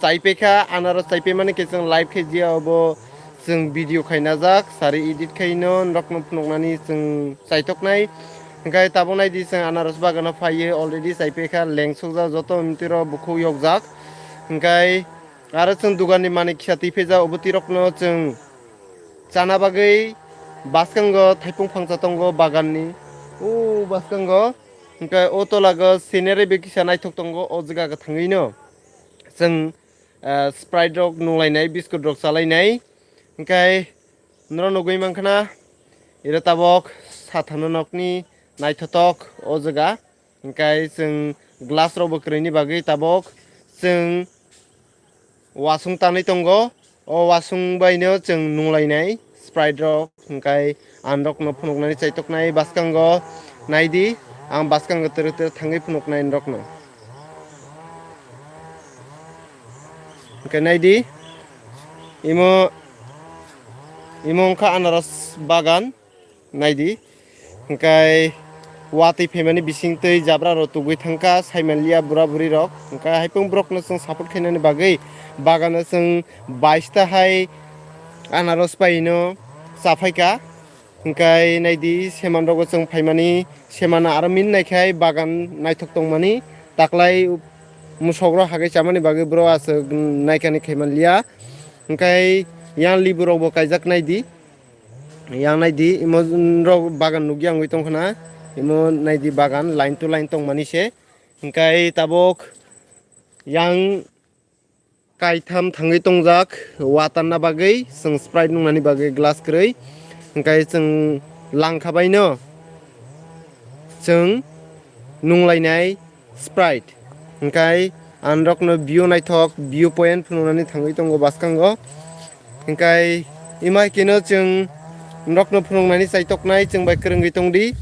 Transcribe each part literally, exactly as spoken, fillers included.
Chaipaikha, anaros chaipaimani khe chwng live khe jia obo chwng video khaina jak, sari edit khaino norokno phunuknani chwng chaitoknai. Hwnkhe tabuk naidi chwng anaros bagano phaiwi already chaipaikha, lengsukjak joto mtwiro bukhuk yokjak. Hwnkhe aro chwng duganni manwi kisa twi phaijak, obo twirokno chwng chana bagwi bwskango thaipung phangsa tongo baganni. O bwskango hwnkhe o tolago scenery bai kisa naithok tongo o jaga kwthangwino. Chwng, ah, Sprite rok nunglainai, biscuit rok chalainai. Hwnkhe norok nugwi mankha na, iro tabok sathana nokni naithotok o jaga. Hwnkhe chwng glass rokbo kwrwini bagwi tabok chwng wasung tanwi tongo. O wasung baino chwng nunglainai Sprite rok, hwnkhe ang norokno phunuknani chaitoknai bwskango naidi, ang bwskango twrwk twrwk thangwi phunuknai norokno. Hwnkhe naidi, imo, imo wngkha anaros bagan. Naidi, hwnkhe watwi phaimani bisingtwi jabra rok tugwi thangkha, saimanliya bura buri rok. Hwnkhe haipung borokno chwng support khainani bagwi bagano chwng bais ta hai anaros paino chaphaikha. Hwnkhe naidi, seman rogo chwng phaimani, semana aro min naikhai bagan naithok tongmani, taklai musok rok hagwi chamani bagwi boro aswk naikani khaimanliya. Hwnkhe yang libu rokbo kaijak naidi. Yang naidi, imo rok bagan nukya wngwi tongkha na, imo naidi bagan line to line tongmani se. Hwnkhe tabok yang kaitham thangwi tongjak, watanna bagwi, chwng Sprite nungnani bagwi glass kwrwi. Hwnkhe chwng langkha baino chwng nunglainai Sprite. Hwnkhe ang norokno view naithok, view point phunuknani thangwi tongo bwskango. Hwnkhe imo hai kheno chwng norokno phunuknani chaitoknai chwng bai kwrwngwi tongdi.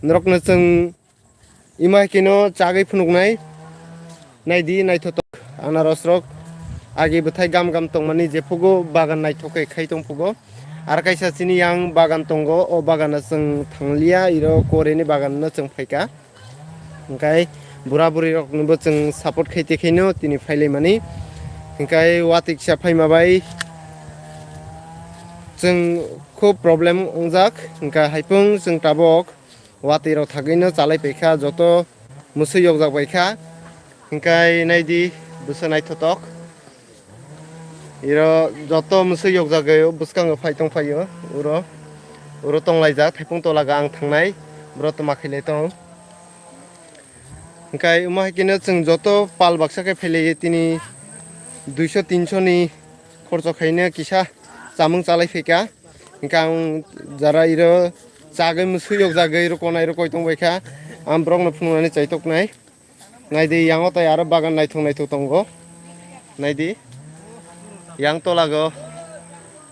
Norokno chwng imo hai kheno chagwi phunuknai. Naidi naithotok anaros rok. Agi bwthai gam gam tongmani jephugo bagan naithok khe khai tongphugo. Ar kaisa chini yang bagan tongo, o bagano chwng thangliya, iro koreni baganno chwng phaikha. Hwnkhe bura buri roknobo chwng support khai tei khaino tini phailaimani. Hwnkhe watwi kisa phaima bai chwng khub problem wngjak. Hwnkhe haipung chwng tabok watwi rok thagwino chalai paikha, joto mwswi yokjak baikha. Hwnkhe naidi bwsa naithotok. Iro joto mwswi yokjagwi bwskango phai tong phaio uro. Uro tonglaijak, thaipung tolaga ang thangnai, boro toma khailai tong. Hwnkhe omo hai kheno chwng joto pal baksa khe phailaiyo, tini duiso tinso ni khorcho khaina kisa chamung chalai phaikha. Hwnkhe ang jara iro chagwi mwswi yokjagwi iro konai iro koi tong baikha. Ang borokno phunuknani chaitoknai. Naidi, yango tai aro bagan naithok naithok tongo. Naidi, yang tolago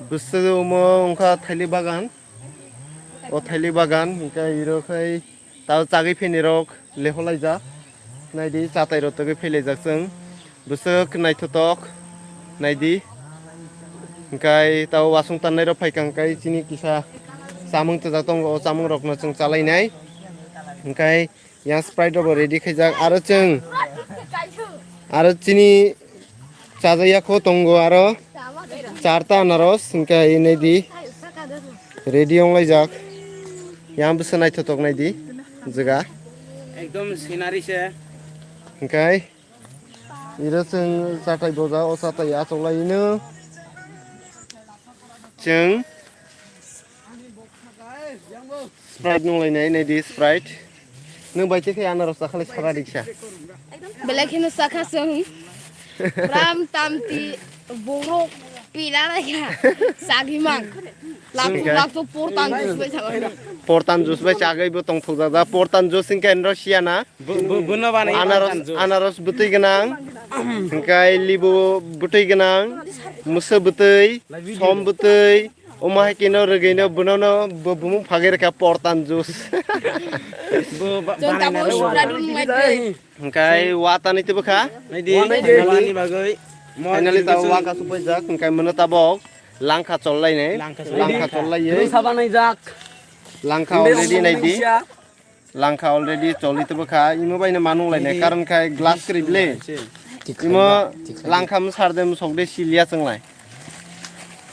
bwswk omo wngkha thailik bagan. O thailik bagan hwnkhe iro khai tao chagwi phaini rok leholaijak. Naidi, chatai rok togwi phailaijak chwng. Bwswk naithotok. Naidi, hwnkhe tao wasung tannai rok phaikha hwnkhe chini kisa chamung twijak tongo, o chamung rokno chwng chalainai. Hwnkhe yang Sprite rokbo ready khaijak. Aro chwng, aro chini chajakya kho tongo aro charta anaros, hwnkhe naidi ready wnglaijak. Yang bwsa naithotok naidi jaga. Ekdom scenery se. Hwnkhe iro chwng chatai boja, o chatai achoklaino. Chwng Sprite nunglainai, naidi Sprite. Nwng bai tei khe anaros chakhalai sara riksa. Belai kheno chakha chwng. Ram tamti borok pila raikha. Chagwi mang. Lakto, lakto portan juice bai chagwi. Portan juice bai chagwi bo tongthokjak da. Portan juice hwnkhe nro siya na. Bo, bo, bono bani anaros, anaros bwtwi gwnang, hwnkhe libu bwtwi gwnang, mwswk bwtwi, som bwtwi, omo hai kheno rwgwino bonono bo bumung phagwi rwkha portan juice. Bo ba-, Chwng tabuk banana Sprite rok. Nung lai twi. Hwnkhe watani tei bwkha. Naidi, finally bagwi. Finally tabuk waka supaijak, hwnkhe mono tabuk langkha chollainai, langkha chollai. Langkha chollaiwi. Rwsa banaijak. Langkha already naidi. Langkha already choli tebo kha, imo bai no manung lai nai, karon khai glass kwrwi ble. Imo langkham sar de musok de siliya chwnglai.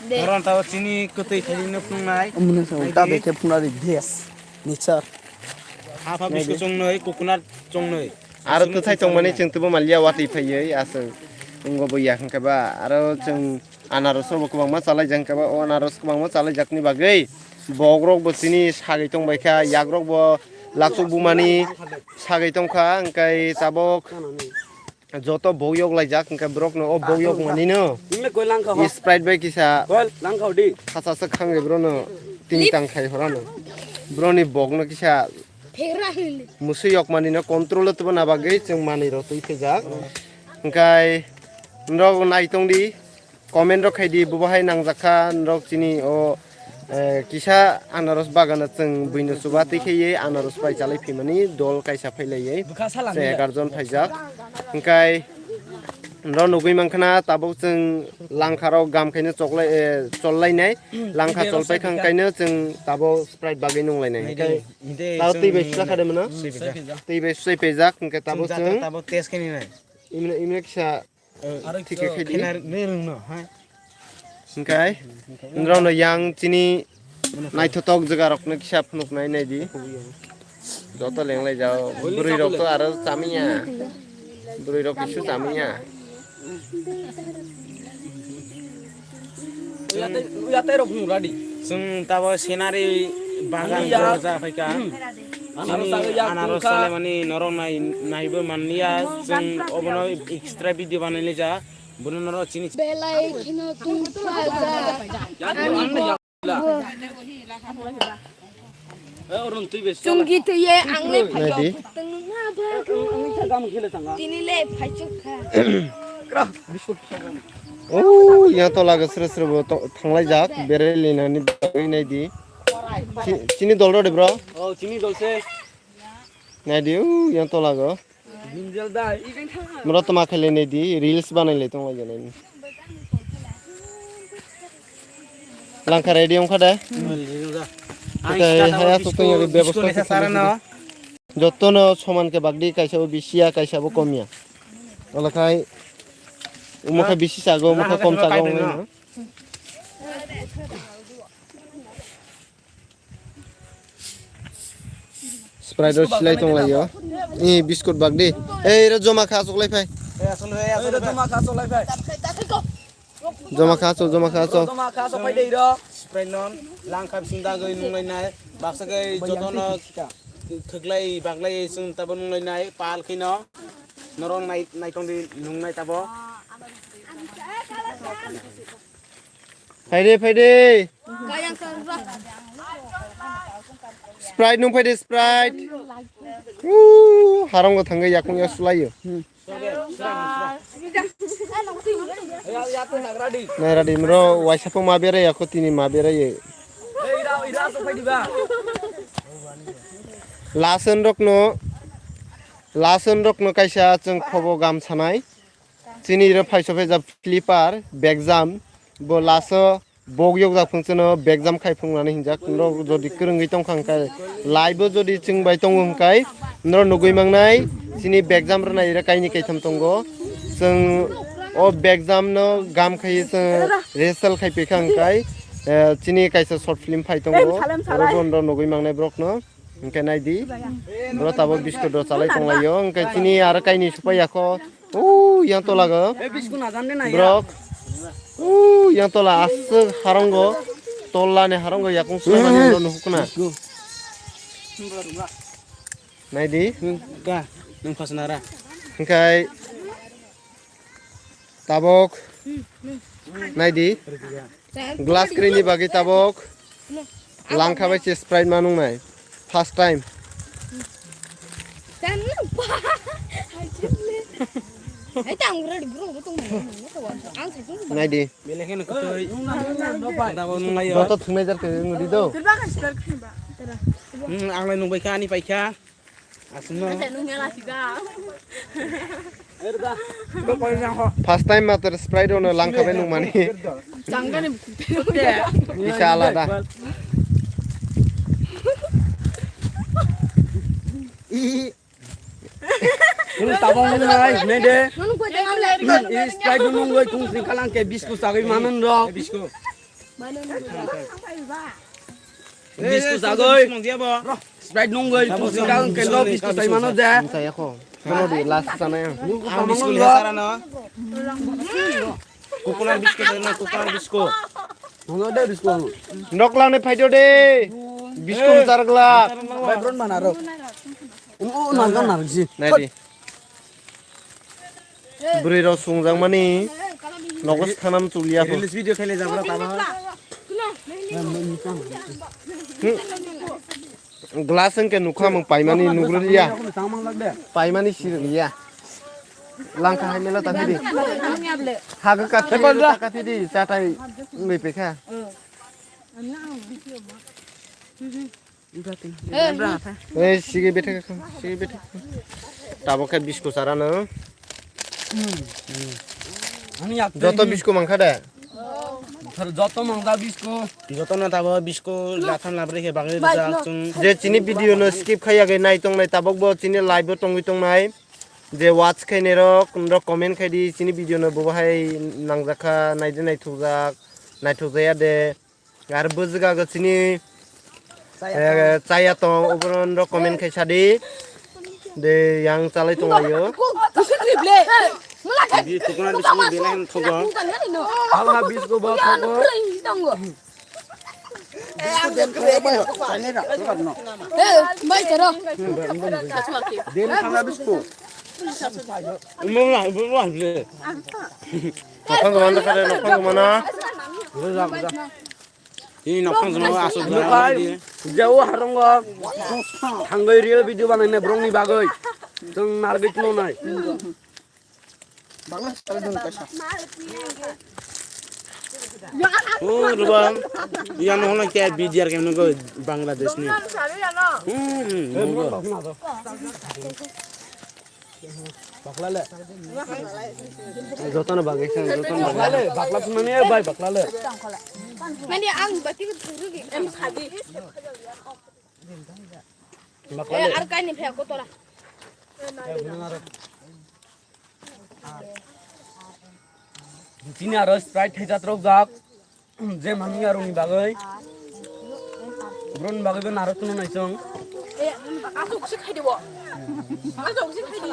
De. Noron tao chini kwtwi thani no phungnai. Amune sa ta de khe phungnai de best. Nature. Hapha bisku chongnoi, coconut chongnoi. Aro kwthai tongmani chwng tubo maliya watwi phaiwi aswng. Wngbo bo ya hwnkhe ba aro chwng anaros bo kwbangma chalaijak hwnkhe ba o anaros kwbangma chalaijakni bagwi bokrok bo chini sagwi tongbaikha, yakrok bo laksuk bumani sagwi tongkha, hwnkhe tabok joto bok yok laijak, hwnkhe borokno o bok yok manino Sprite bai kisa khasaswk khangwi borokno ting tang khai horano. Borokni bokno kisa musui yok manino control o tubuna bagwi chwng manwi rw twi thwijak. Hwnkhe norok naitongdi. Comment rok khai di, bo bahai nangjak kha norok chini o, eh, kisa anaros bagano chwng buino chuba twi khaiwi anaros bai chalai phimani dol kaisa phailaiyai. Bwkha salam se nila. Egar jon phaijak. Hwnkhe norok nugwi mankha na tabuk chwng langkha rok gam khaino choklai, eh, chollainai. Langkha cholpai kha hwnkhaino chwng tabuk Sprite bagwi nunglainai. Hwnkhe tabuk twi bai susa kha de mano? Twi bai susai paijak hwnkhe tabuk chwng. Imno, imno kisa Aro thik khe khe di. Khena rwngno, ha? Hwnkhe, norokno yang chini naithotok jaga rokno kisa phunuknai nai di. Joto lenglai jao. Bwrwi rok to aro chamiya. Bwrwi rok kisu chamiya. Uya tei, uya tei rok phunuk radi. Chwng tabo scenery bagan ya. Borok ja phaikha. Chini anaros chale mani norok nai, naibo manliya, chwng obono extra video banailai ja, bono norok chini. Belai kheno tungsa ja. Chunggi twiye ang le phaijak. Tini le phaijak kha. Oh, yang tola ga sre sre bo thanglai jak, berai linani bagwi nai di. Chi-, chini dol rw de bro? Oh, chini dol se. Nai di, oh, yang tola go. Minjal dai. Mura toma khaile nai di, reels banai le tong lai jani. Langkha ready ongkha de? Ready ongkha. Ang start haya abo to tong yari biscuit bebosta mesa sara no. Joto no soman ke bagdi kaisa bo bisiya, kaisa bo komya. Ola khai umukha bisi sago, umukha kom sago. Sprite rok silai tong lai o. I biscuit bag di. Ei, ro joma kha, asok lai phai. Ei, asok lai, asok lai. Joma kha, asok, joma kha, asok. Joma kha, asok phai dei ro. Sprite non, langkha bising dagwi nung lai nai. Baksa khe joto no thwklai, baglai, chwng tabo nung lai nai, pal kheno. Norok nai, naitong di nung nai tabo. Phaide, phaide. Sprite nung phaide, Sprite. Woo, harang go thangwi yakung ya sulaio. Nai radi mro, waisa pung ma berai ya, kho tini ma berai ye. Lason rokno, lason rokno kaisa chwng khobo gam sanai. Chini iro phaiso phaijak flipper, bag jam, bo laso bog yokjak phung chwngno bag jam khai phungnani hinjak. Norok jodi kwrwngwi tongkha hwnkhe, live o jodi chwng bai tongo hwnkhe, norok nugwi mangnai, chini bag jam rwnai iro kaini kaitham tongo. Chwng o bag jam no gam khai chwng rehearsal khai phaikha hwnkhe, eh, chini kaisa short film phai tongo. Oro bo norok nugwi mangnai borokno. Hwnkhe nai di, bro tabok biscuit rok chalai tonglaio, hwnkhe chini aro kaini supai yakho, o yang tola go, brok, o yang tola aswk harongo, tola ni harongo yakung supai mani no nuhukna. Nai di, ka, nung khosna ra. Hwnkhe tabok, nai di. Glass kwrwini bagwi tabok langkha bai se Sprite ma nungnai. First time. Nai di. Joto thungnai jar kwrwi wng di do. Hmm, ang lai nungbai kha, ani pai kha. Aswkno. First time matter Sprite rokno langkha bai nungmani. Kisa alada. Kung tabang nung nai, nai de. Is try dun nung goi kung sing kalang ke biscuit sagoi manan ro. Biscuit. Biscuit sagoi. Sprite nung goi, tu sing kalang ke lo biscuit sai mano de. Saya ko. Kono di last sana ya. Ang biscuit ya sara no. Coconut biscuit na, coconut biscuit. Noklang ni phaido de. Biscuit charglak. Bai bron mana ro. Oh, narga narga si. Nai di. Bwrwi rok sungjakmani nogo sanam chulia po. Reels video khaile jabra tama. Glass wngkhe nukha mung paimani nugriya. Paimani siriya. Langkha hai mela ta phidi. Haga ka phidi, ka phidi, chatai wngwi pekha. Ei, sigi bete ka, sigi bete. Tabok khe biscuit chara no. Joto biscuit mankha de. Joto mangda biscuit. Joto no tabo biscuit latham labri khe bagwi rijak chwng. Je chini video no skip khaiya khe nai tong nai tabok bo chini live o tongwi tong nai. Je watch khainai rok, norok comment khai di, chini video no bo hai nangjak kha, nai de naithokjak, naithokjaya de. Ar bwswk go chini, eh, chaya tong, obono norok comment khai sa di. De, yang chalai tong laio. Di tukuna bising belai han thogo. Hal ha bisgo bo thogo. Nokhang gumana kare, nokhang gumana. Ini nokhang gumana asuk gumana. Jauh harong go. Thangoi real video banai ne brong ni bagoi. Tong nargit no nai. Bangla sal dun kaisa. Oh, ruba. Yang hono kya B D R kemno go Bangladesh ni. Hmm, hmm, hmm. Bakla le. Jotono bagwi khe, jotono bagwi. Bakla le, bakla phunani bai bakla le. Mani ang bati ko thuru di. Em khadi. Bakla le. Ar kaini phe ko tora. Chini aro Sprite thai jat rok jak. Je mami aro ni bagwi. Bron bagwi bo naro tuno nai chong. Asuk sik khai dibo. Asuk sik khai di.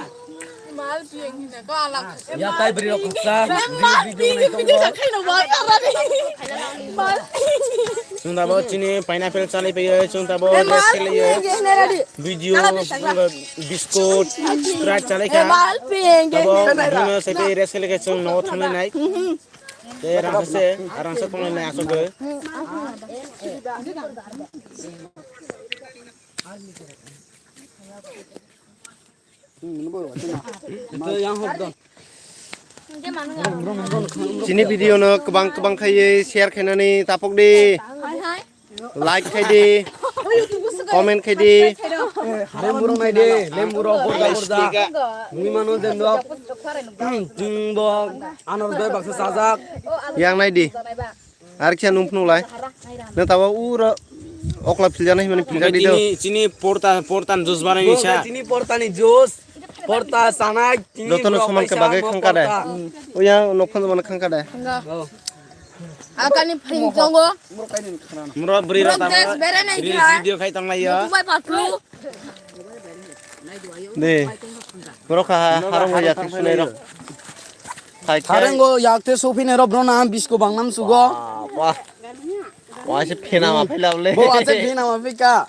Mal piang hina ko alang. Ya tai bri rok khaksa. Mal piang video khai no ba tarani. Mal. Chwng tabo chini pineapple chali payo, chwng tabo rest khlaiyo. Video, biscuit, Sprite chali kha. Tabo bino sai pai rest khlai kha chwng nogo thangwi nai. Tei rangsa se, rangsa tonglai nai aswk gwi. Chini video no kwbang kwbang khaiwi share khainani tapok di. Hai, hai. Like khai di, comment khai di. Lembu rok nai di, lembu rok borja borja. Mui mano jendo. Chwng bo anor doi baksa sajak. Yang nai di. Ar khe nung phunuk lai. Nang tabo uro okla philja nai hwnmani philja di do. Chini, chini porta, porta ni juice banai ni sa. Chini porta ni juice. Porta sanai, chini jotono rok soman khe kaisa bagwi bo khangka de. Porta. Oya nokphang jotono khangka de. Akani phing tongo. Muro bri rok tamo. Reels video khai tong lai ya. Dubai patlu. De. Muro kha harong ya thik sunai rok. Khai khai. Harong go yak te sophi ne rok bro na bisko bang nam sugo. Wah. Wah se phena ma phela le. Bo ase phena ma phika.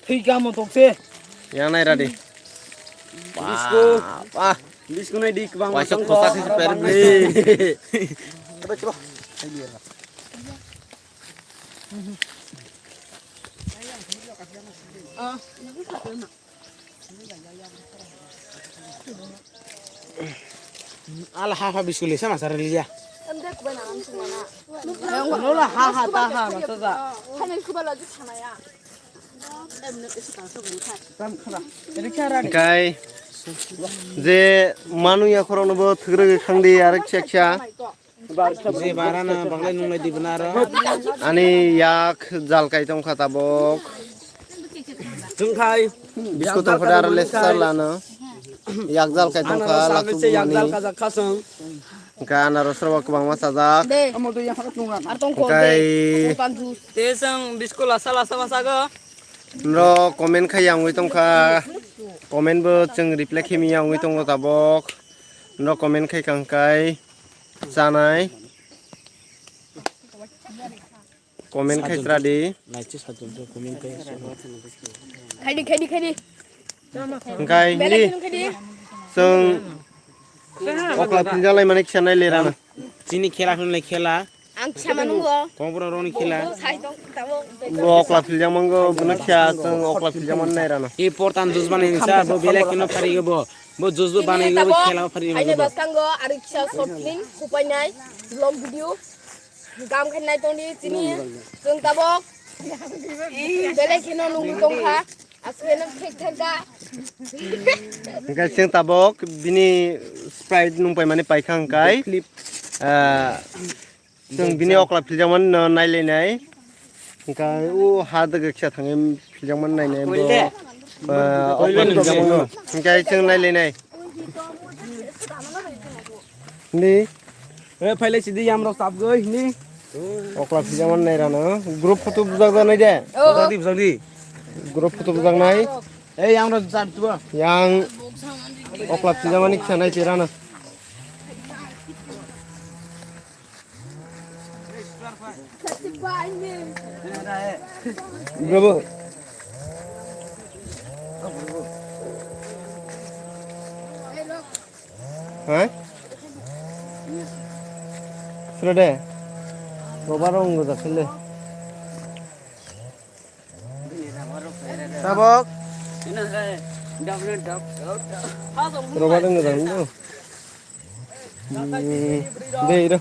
Thwi kamo tokse. Yang nai radi. Bisko. Wah. Bisko nai dik bang. Waisa khosa khisi per bli. Ala ha ha biskuli sama sar liya. Nola ha ha ta ha na ta ta. Kai je manu ya khoro no bo thugre khang di arek chek cha. Je barana baglai nunglai di bana aro. Ani yak jal kai tongkha tabok. Chwng khai. Biskut tongkha da aro le sar lano. Yak jal kai tongkha. Anaros lasu se yak jal bumani. Kajak khasong. Hwnkhe anaros rok kwbangma chajak. De. Ar tong kho de. Hwnkhe. Te sang biskut lasa lasa masago. Nrok comment khai ya wngwi tongkha. Comment bo chwng reply khemi ya wngwi tongo tabok. Nrok comment khai kha hwnkhe chanai. Comment khai tra di. Khaidi, khaidi, khaidi. Hwnkhe Belai hindi khaidi. Chwng okla philjalai mani kisa nai lerana. Chini khela hwnle khela. Ang kisa manungo. Kongpura roni khela. Sai tong tabo. Bo okla philjak mango, bono kisa chwng okla philjak man nai rana. E portan jus banai sa, bo belai kheno phari bo. Bo jus bo banai bo khela phari bo. Aile baskango ari kisa short film khupainai vlog video. Gam khe nai tongdi chini chwng tabok. Belai kheno nungwi tongkha. Asweno thek thek da. Hwnkhe chwng tabok bini Sprite nung paimani paikha hwnkhe. Ah, chwng bini okla philjakmani no nailainai. Hwnkhe o ha dwgwksa thangwi philjakmani nainai bo. Ah, okla philjakmani no. Hwnkhe chwng nailainai. Ni. E phailai sidi yamrok chapgwi ni. Okla phijakmani nairano. Group photo bujak jaknai de. Oh. Bujak di, bujak di. Group photo bujaknai. E yamrok chap tubo. Yang okla phijakmani kisa nai tirano. Bravo. Ha? Sura de. Robar rong go dakile. Tabok. Robar rong go dakile. Hmm. Dei ro.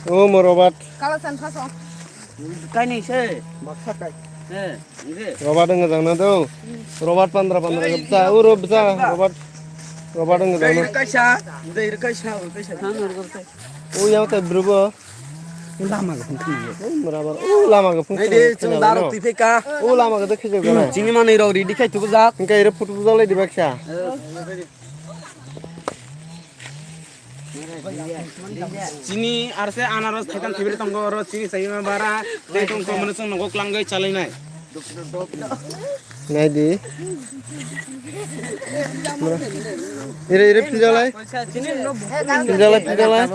O mo robar. Kala san phaso. Kaini se. Baksa kai. He. Robat wngkha jang na do. Robat pandra pandra bwsa, uro bwsa, robat. Robat wngkha jang na. Dei kaisa, dei kaisa, kaisa. O yang tai bwrwi bo. Lama ga phung thang. O mura bar. O lama ga phung thang. Dei chung daro twi phai ka. O lama ga de khejak jana. Chini manwi rok ready khai tubu jak. Hwnkhe iro photo tujalai di baksa. Chini arse anaros thaitan thibri tongo, oro chini saima bara tei tong tong mano chwng nogo klangwi chalainai. Nai di. Ire ire pijalai. Pijalai pijalai.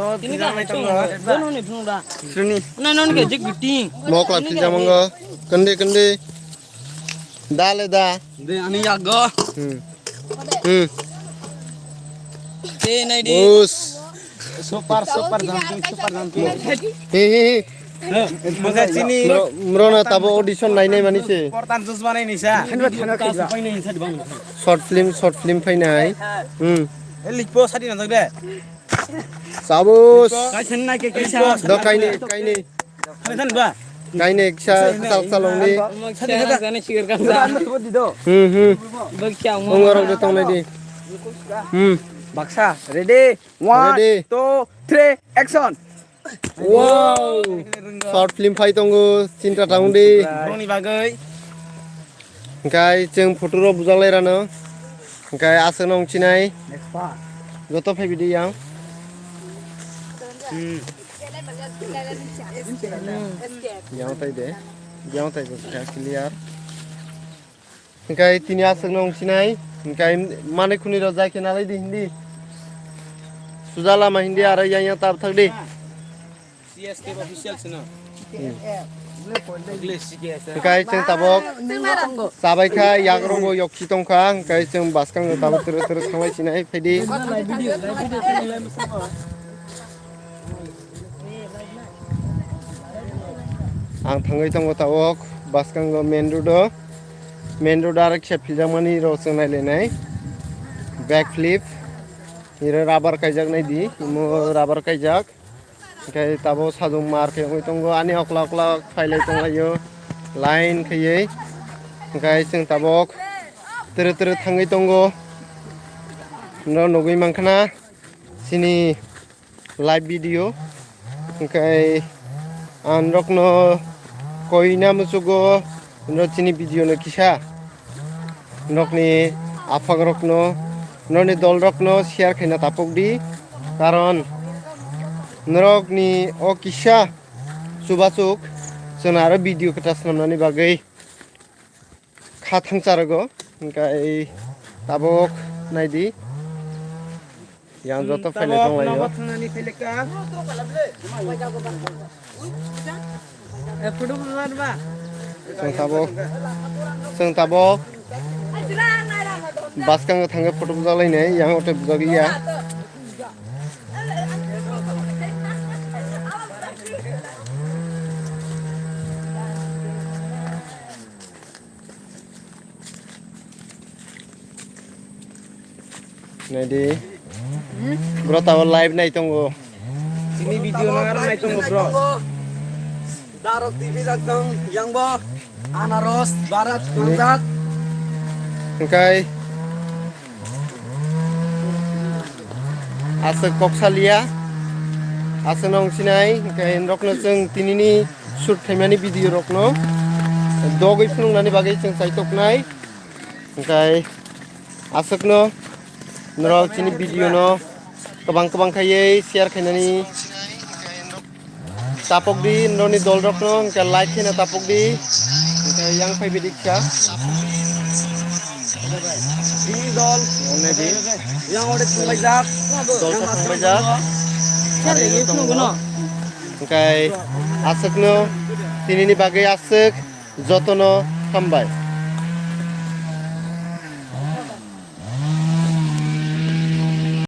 Srini. Mokla pijamango. Kende kende. Da le da. De ani yago. Hmm. Hmm. Te nai di. Bus. Super, super jumping, super jumping. He, he, he. Masa chini. Mro-, mrona tabo audition nai nai mani se. Portan jus banai ni sa. Short film, short film phai nai. Hmm. Likpo sadi na jagde. Sabus. Kaisa nai ke kaisa. Do kaini, kaini. Kaini kisa sal sal ongni. Hmm, hmm. Ongorok de tongnai di. Hmm. Baksa, ready? One, ready. Two, three, action. Wow. Short film phai tongo, chinta ta ongdi. Borokni bagwi. Hwnkhe chwng photo rok bujaklai rano. Hwnkhe aswkno wng chinai. Joto phai bidi yang. Hmm. Yang tai de. Yang tai de clear. Hwnkhe tini aswkno wng chinai. Hwnkhe manwi khwnwi rok jai khe nalai di hindi. Suja lama hindi aro yang yang tab thak di. C S K official sino. Hwnkhe chwng tabok chabai kha, yagrogo yokchi tong kha, hwnkhe chwng bwskango tabok twrwk twrwk thanglai sinai phaidi. Ang thangwi tongo tabok bwskango main road o, main road o aro kisa philjakmani rok chwng nailainai back flip, iro rubber kaijaknai di, imo rubber kaijak. Hwnkhe tabok sajwk mar khe wngwi tongo, ani okla okla phailai tonglaio line khaiwi. Hwnkhe chwng tabok twrwk twrwk thangwi tongo. Norok nugwi mankha na chini live video. Hwnkhe ang norokno koina muchugo, norok chini video no kisa norokni aphang rokno, norokni dol rokno share khaina tapok di, karon norokni o kisa chubachuk chwng aro video kwtal swnamnani bagwi kha thangcharogo, hwnkhe tabok naidi, yang joto phailai tabok tonglaio. Nogo thangnani phailai ka. Eh, photo bo mar ba. Chwng tabok, chwng tabok bwskango thangwi photo bujak lainai, yang ote bujak ya. Naidi. Bro, tabo live nai tongo. Chini video no aro nai tongo, bro. Darok T V jak tong, yang bo. Anaros, Bharat, Panjab. Hwnkhe aswk kok salia, aswk nong sinai, hwnkhe norokno chwng tinini shoot khaimani video rokno dogwi phunuknani bagwi chwng chaitoknai. Hwnkhe aswkno norok chini video no kwbang kwbang khaiwi share khainani tapok di, norokni dol rokno hwnkhe like khaina tapok di, hwnkhe yang phai bidi kha. Bini dol. Onne di. Yang ode thanglaijak. Dol thanglaijak. Yang aswk tongo. Hwnkhe aswkno tinini bagwi aswk jotono hambai.